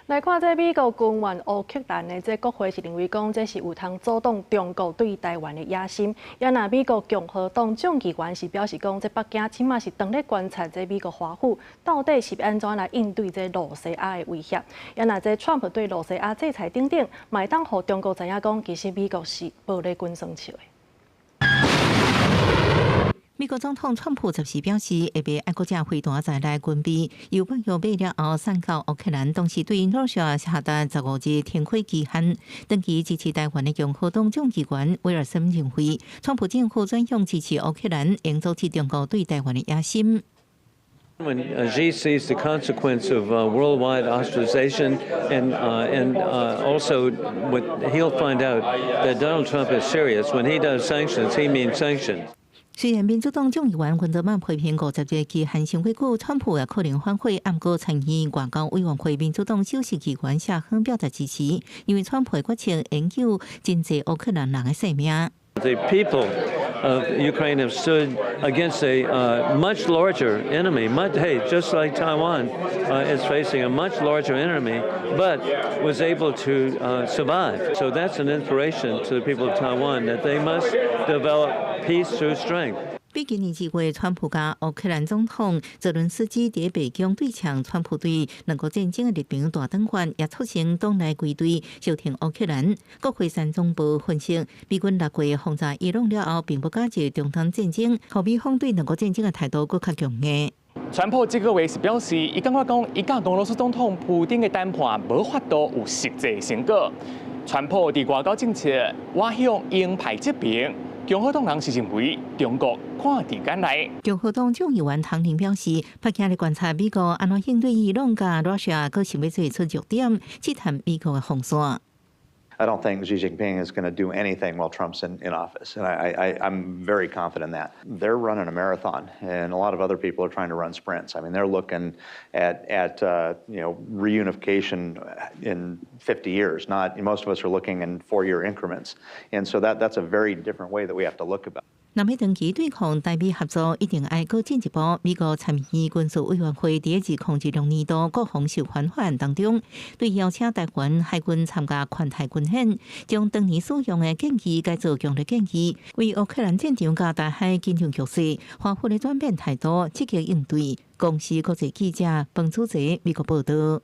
來看這美國軍援烏克蘭的這國會是認為講這是有通阻擋中國對台灣的野心。也若美國共和黨眾議員是表示講，這北京這馬是當咧觀察這美國華府到底是按怎來應對這露西亞的威脅。也若這川普對露西亞制裁等等，嘛會當予中國知影講，其實美國是無咧滾耍笑的。美國總統川普十四表示，會袂愛國者飛彈在內軍備，由北約買了後送到烏克蘭，同時對羅西亞下達15日停火期限。長期支持台灣的共和黨眾議員威爾森認為，川普政府轉向支持烏克蘭，應阻止中國對台灣的野心。 When Xi sees the consequence of worldwide ostracization and also what he'll find out that Donald Trump is serious. When he does sanctions, he means sanctions. 雖然民主黨眾議員溫德曼批評50日期限傷過久，川普也可能反悔。毋過參議院外交委員會民主黨首席議員謝亨表達支持，因為川普的決策會救真濟烏克蘭人的性命。 The people of Ukraine have stood against a much larger enemy. Much, hey, just like Taiwan is facing a much larger enemy, but was able to survive. So that's an inspiration to the people of Taiwan that they must develop peace through strength. 比今年2月，川普佮烏克蘭總統澤倫斯基佇白宮對嗆，川普對兩國戰爭的立場大轉彎，也促成黨內歸隊相挺烏克蘭。國會山莊報分析，美軍6月轟炸伊朗了後，並無加劇中東戰爭，予美方對兩國戰爭的態度閣較強硬。川普這個月是表示，伊感覺講，伊佮俄羅斯總統普丁的談判無法度有實際成果。川普佇外交政策倚向鷹派這邊。共和黨人是認為中國看佇眼內。共和黨眾議員唐寧表示，北京咧觀察美國按怎應對伊朗佮羅西亞，閣想欲做出弱點，試探美國的防線。 I don't think Xi Jinping is going to do anything while Trump's in office, and I'm very confident in that. They're running a marathon, and a lot of other people are trying to run sprints. I mean, they're looking at reunification in 50 years. Not most of us are looking in 4-year increments, and so that's a very different way that we have to look about. 若欲長期對抗台美合作，一定愛閣進一步。美國參議院軍事委員會佇2026年度國防授權法案當中，對邀請台灣海軍參加環太軍演，將當年使用的建議改做強烈建議，為烏克蘭戰場佮台海緊張局勢，華府咧轉變態度，積極應對。公視國際記者彭祖澤美國報道。